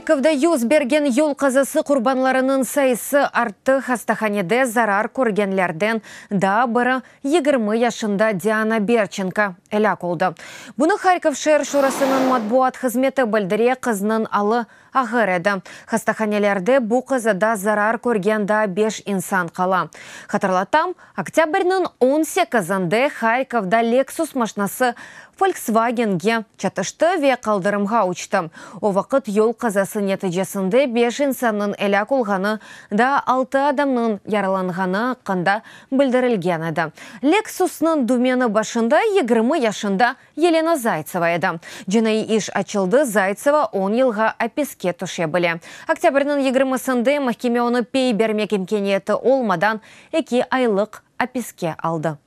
Harkovda yüz bergen yol qazası qurbanlarınıñ sayısı arttı. Hastahanede zarar körgenlerden daa biri 20 yaşında Diana Berçenko elâk oldı. Bunı Harkov şeer şurasınıñ matbuat hızmeti bildire. Qıznıñ alı ağır edi. Hastahanelerde bu qazada zarar körgen daa 5 insan qala. Hatırlatam, oktâbrniñ 18-nde Harkovda Lexus maşnası Volkswagenge çatıştı ve qaldırımğa uçtı. O vaqıt yol qazası neticesinde 5 insannıñ elâk olğanı, daa 6 adamnıñ yaralanğanı aqqında bildirilgen edi. Lexusnıñ dümeni başında 20 yaşında Yelena Zaytseva edi. Cinaiy iş açıldı, Zaytseva 10 yılğa apiske tüşe bile. Oktâbrniñ 20-sinde mahkeme onı pey bermek imkâniyeti olmadan 2 aylıq apiske aldı.